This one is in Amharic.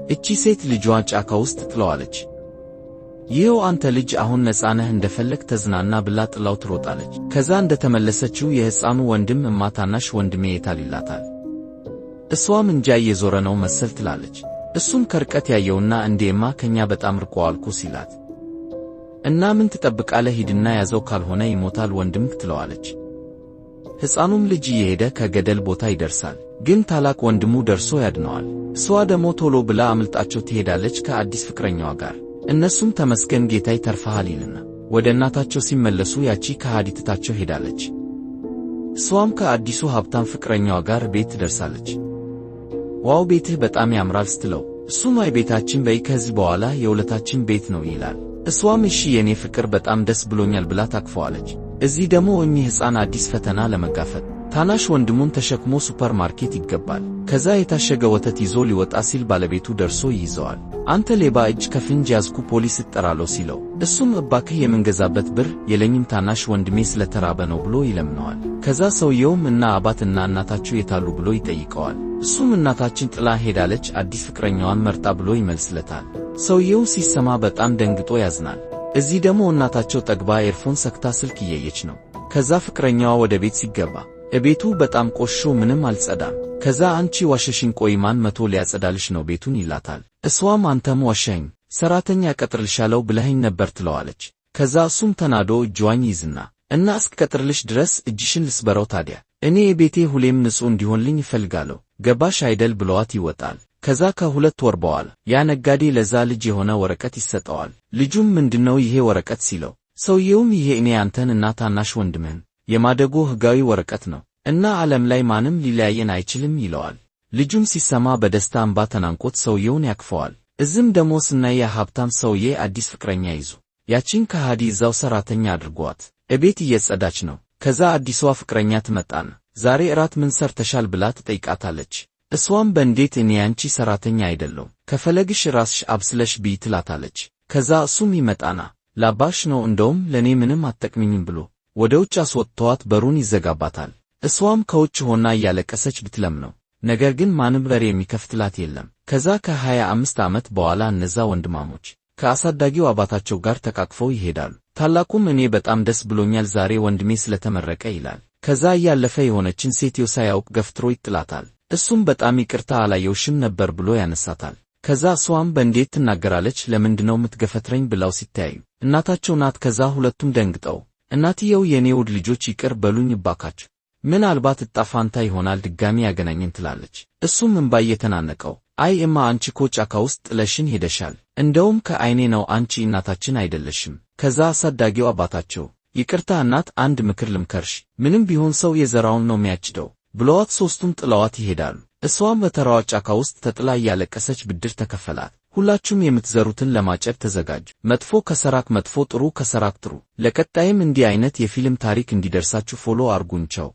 እቺ ሴት ልጇን ጫካ ውስጥ ትጥለዋለች። ይኸው አንተ ልጅ አሁን ነፃ ነህ፣ እንደፈለግ ተዝናና ብላ ጥላው ትሮጣለች። ከዛ እንደተመለሰችው የሕፃኑ ወንድም እማ ታናሽ ወንድሜ የታል ይላታል። እሷም እንጃ እየዞረ ነው መሰል ትላለች። እሱም ከርቀት ያየውና እንዴማ ከኛ በጣም ርቆ አልኩ ሲላት፣ እና ምን ትጠብቃለህ? ሂድና ያዘው ካልሆነ ይሞታል ወንድምህ ትለዋለች። ሕፃኑም ልጅ እየሄደ ከገደል ቦታ ይደርሳል። ግን ታላቅ ወንድሙ ደርሶ ያድነዋል። እሷ ደግሞ ቶሎ ብላ አምልጣቸው ትሄዳለች ከአዲስ ፍቅረኛዋ ጋር። እነሱም ተመስገን ጌታዬ ተርፈሃል ይልና ወደ እናታቸው ሲመለሱ ያቺ ከሃዲ ትታቸው ሄዳለች። እሷም ከአዲሱ ሀብታም ፍቅረኛዋ ጋር ቤት ትደርሳለች። Wow፣ ቤትህ በጣም ያምራል ስትለው እሱም አይ ቤታችን በይ፣ ከዚህ በኋላ የሁለታችን ቤት ነው ይላል። እሷም እሺ የኔ ፍቅር በጣም ደስ ብሎኛል ብላ ታቅፈዋለች። እዚህ ደግሞ እኚህ ሕፃን አዲስ ፈተና ለመጋፈጥ ታናሽ ወንድሙን ተሸክሞ ሱፐር ማርኬት ይገባል። ከዛ የታሸገ ወተት ይዞ ሊወጣ ሲል ባለቤቱ ደርሶ ይይዘዋል። አንተ ሌባ፣ እጅ ከፍንጅ ያዝኩ፣ ፖሊስ እጠራለሁ ሲለው እሱም እባክህ የምንገዛበት ብር የለኝም፣ ታናሽ ወንድሜ ስለተራበ ነው ብሎ ይለምነዋል። ከዛ ሰውየውም እና አባትና እናታችሁ የታሉ ብሎ ይጠይቀዋል። እሱም እናታችን ጥላ ሄዳለች አዲስ ፍቅረኛዋን መርጣ ብሎ ይመልስለታል። ሰውየው ሲሰማ በጣም ደንግጦ ያዝናል። እዚህ ደግሞ እናታቸው ጠግባ earphone ሰክታ ስልክ እያየች ነው። ከዛ ፍቅረኛዋ ወደ ቤት ሲገባ እቤቱ በጣም ቆሽሾ ምንም አልጸዳም። ከዛ አንቺ ዋሸሽኝ፣ ቆይ ማን መቶ ሊያጸዳልሽ ነው ቤቱን ይላታል። እሷም አንተም ዋሸኝ፣ ሰራተኛ እቀጥርልሻለሁ ብለኸኝ ነበር ትለዋለች። ከዛ እሱም ተናዶ እጇን ይይዝና እና እስክቀጥርልሽ ድረስ እጅሽን ልስበረው ታዲያ፣ እኔ የቤቴ ሁሌም ንጹሕ እንዲሆንልኝ እፈልጋለሁ፣ ገባሽ አይደል ብለዋት ይወጣል። ከዛ ከ2 ወር በኋላ ያ ነጋዴ ለዛ ልጅ የሆነ ወረቀት ይሰጠዋል። ልጁም ምንድነው ይሄ ወረቀት ሲለው ሰውየውም ይሄ እኔ አንተን እና ታናሽ ወንድምህን የማደጎ ሕጋዊ ወረቀት ነው እና ዓለም ላይ ማንም ሊለያየን አይችልም ይለዋል። ልጁም ሲሰማ በደስታ እንባ ተናንቆት ሰውየውን ያቅፈዋል። እዝም ደግሞ ስናይ ያ ሀብታም ሰውዬ አዲስ ፍቅረኛ ይዞ ያቺን ከሃዲ እዛው ሰራተኛ አድርጓት እቤት እየጸዳች ነው። ከዛ አዲሷ ፍቅረኛ ትመጣና ዛሬ እራት ምን ሰርተሻል ብላ ትጠይቃታለች። እሷም በእንዴት እኔ ያንቺ ሰራተኛ አይደለሁም፣ ከፈለግሽ ራስሽ አብስለሽ ብይ ትላታለች። ከዛ እሱም ይመጣና ላባሽ ነው፣ እንደውም ለእኔ ምንም አትጠቅሚኝም ብሎ ወደ ውጭ አስወጥተዋት በሩን ይዘጋባታል። እሷም ከውጭ ሆና እያለቀሰች ብትለምነው ነገር ግን ማንም በር የሚከፍትላት የለም። ከዛ ከ25 ዓመት በኋላ እነዛ ወንድማሞች ከአሳዳጊው አባታቸው ጋር ተቃቅፈው ይሄዳሉ። ታላቁም እኔ በጣም ደስ ብሎኛል ዛሬ ወንድሜ ስለተመረቀ ይላል። ከዛ እያለፈ የሆነችን ሴትዮ ሳያውቅ ገፍትሮ ይጥላታል። እሱም በጣም ይቅርታ አላየውሽም ነበር ብሎ ያነሳታል። ከዛ እሷም በእንዴት ትናገራለች፣ ለምንድነው የምትገፈትረኝ ብላው ሲተያዩ እናታቸው ናት። ከዛ ሁለቱም ደንግጠው እናትየው የኔ ውድ ልጆች ይቅር በሉኝ እባካችሁ፣ ምናልባት ዕጣ ፋንታ ይሆናል ድጋሚ ያገናኘን ትላለች። እሱም እምባ እየተናነቀው አይ እማ፣ አንቺ እኮ ጫካ ውስጥ ጥለሽን ሄደሻል፣ እንደውም ከአይኔ ነው፣ አንቺ እናታችን አይደለሽም። ከዛ አሳዳጊው አባታቸው ይቅርታ እናት፣ አንድ ምክር ልምከርሽ፣ ምንም ቢሆን ሰው የዘራውን ነው የሚያጭደው ብለዋት ሦስቱም ጥለዋት ይሄዳሉ። እሷም በተራዋ ጫካ ውስጥ ተጥላ እያለቀሰች ብድር ተከፈላት። ሁላችሁም የምትዘሩትን ለማጨድ ተዘጋጁ። መጥፎ ከሰራክ መጥፎ፣ ጥሩ ከሰራክ ጥሩ። ለቀጣይም እንዲህ አይነት የፊልም ታሪክ እንዲደርሳችሁ follow አርጉን። ቻው።